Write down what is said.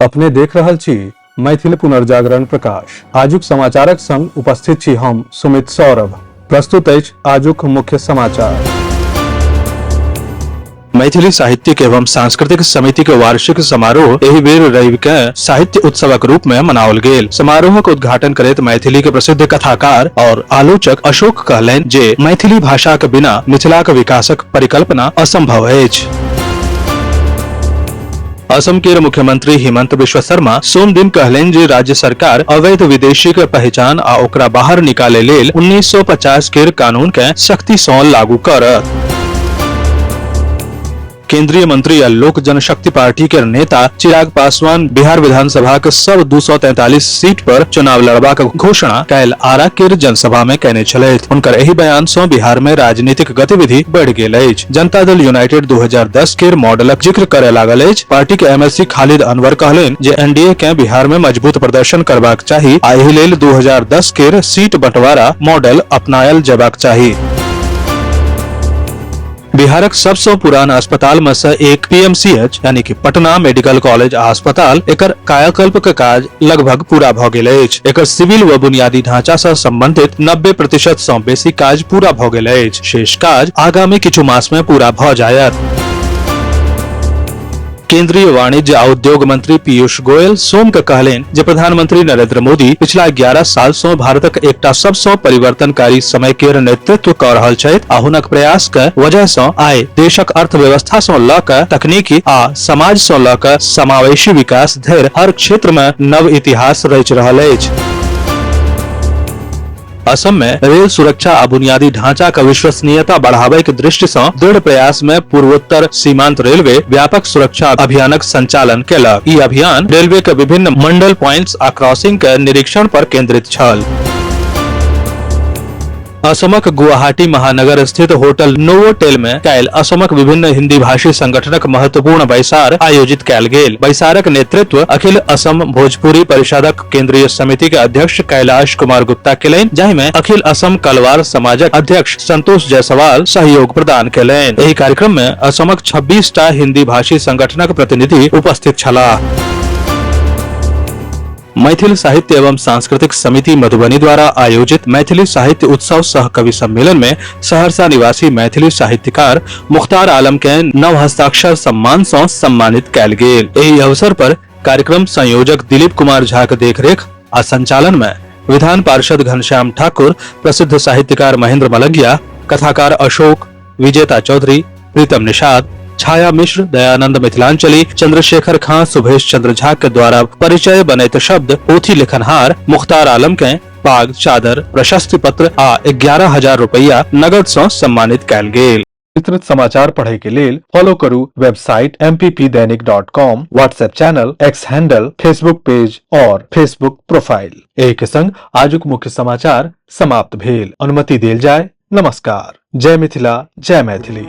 अपने देख रहल छी मैथिल पुनर्जागरण प्रकाश। आजुक समाचारक संग उपस्थित छी हम सुमित सौरभ। प्रस्तुत अछि आजुक मुख्य समाचार। मैथिली साहित्यिक एवं सांस्कृतिक समिति के वार्षिक समारोह एहि बेर रवि के साहित्य उत्सवक रूप में मनाओल गेल। समारोहक उद्घाटन करैत मैथिली के प्रसिद्ध कथाकार और आलोचक अशोक कहलनि जे मैथिली भाषाक बिना मिथिलाक विकासक परिकल्पना असंभव अछि। असम के मुख्यमंत्री हिमंत बिश्व शर्मा सोम दिन कहलनि जे राज्य सरकार अवैध विदेशी के पहचान आ ओकरा बाहर निकाले लेल 1950 केर कानून के सख्ती सँ लागू करत। केंद्रीय मंत्री आ लोक जनशक्ति पार्टी के नेता चिराग पासवान बिहार विधानसभा के सब 243 सीट पर चुनाव लड़बाक घोषणा काल्हि आरा केर जनसभा में कयने छलथि। हुनकर एहि बयान सँ बिहार में राजनीतिक गतिविधि बढ़ि गेल अछि। जनता दल यूनाइटेड 2010 केर मॉडलक जिक्र करय लागल अछि। पार्टी के एमएलसी खालिद अनवर कहलनि जे एनडीए कें बिहार में मजबूत प्रदर्शन करबाक चाही आ एहि लेल 2010 केर सीट बंटवारा मॉडल अपनायल जेबाक चाही। बिहारक सबसँ पुरान अस्पताल में से एक पीएमसीएच यानी कि पटना मेडिकल कॉलेज आ अस्पताल एकर कायाकल्प के काज लगभग पूरा भ गेल अछि। एकर सिविल व बुनियादी ढांचा सँ संबंधित 90% सँ बेसी काज पूरा भ गेल अछि। शेष काज आगामी किछु मास में पूरा भ जायत। केंद्रीय वाणिज्य आ उद्योग मंत्री पीयूष गोयल सोम के कहलनि जे प्रधानमंत्री नरेंद्र मोदी पिछला 11 साल सँ भारतक एकटा सबसँ परिवर्तनकारी समय केर नेतृत्व क रहल छथि आ हुनक प्रयास के वजह सँ आइ देशक अर्थव्यवस्था सँ ल क तकनीकी आ समाज सँ ल क समावेशी विकास धरि हर क्षेत्र मे नव इतिहास रचि रहल अछि। असम में रेल सुरक्षा आ बुनियादी ढांचा के विश्वसनीयता बढ़ाबय के दृष्टि सँ दृढ़ प्रयास में पूर्वोत्तर सीमांत रेलवे व्यापक सुरक्षा अभियानक संचालन केलक। ई अभियान रेलवे के विभिन्न मंडल पॉइंट्स आ क्रॉसिंग के निरीक्षण पर केंद्रित छल। असमक गुवाहाटी महानगर स्थित होटल नोवोटेल में काल्हि असमक विभिन्न हिंदी भाषी संगठनक महत्वपूर्ण बैसार आयोजित कयल गेल। बैसारक नेतृत्व अखिल असम भोजपुरी परिषदक केंद्रीय समिति के अध्यक्ष कैलाश कुमार गुप्ता केलनि, जाहि में अखिल असम कलवार समाजक अध्यक्ष संतोष जायसवाल सहयोग प्रदान केलनि। एहि कार्यक्रम में असमक 26 टा हिंदी भाषी संगठनक प्रतिनिधि उपस्थित छलाह। मैथिल साहित्य एवं सांस्कृतिक समिति मधुबनी द्वारा आयोजित मैथिली साहित्य उत्सव सह कवि सम्मेलन में सहरसा निवासी मैथिली साहित्यकार मुख्तार आलम के नव हस्ताक्षर सम्मान सँ सम्मानित कयल गेल। एहि अवसर पर कार्यक्रम संयोजक दिलीप कुमार झा के देखरेख आ संचालन में विधान पार्षद घनश्याम ठाकुर, प्रसिद्ध साहित्यकार महेंद्र मलंगिया, कथाकार अशोक, विजेता चौधरी, प्रीतम निषाद, छाया मिश्र, दयानंद मिथिलांचली, चंद्रशेखर खां, सुभेश चंद्र झा के द्वारा परिचय बनैत शब्द पोथी लिखनहार मुख्तार आलम के पाग, चादर, प्रशस्ति पत्र आ 11,000 रुपया नगद सँ सम्मानित कयल गेल। विस्तृत समाचार पढ़े के लेल फॉलो करू website mppdainik.com, WhatsApp channel, X handle, Facebook page और फेसबुक प्रोफाइल। एहि के संग आजुक मुख्य समाचार समाप्त भेल। अनुमति देल जाय। नमस्कार। जय मिथिला, जय मैथिली।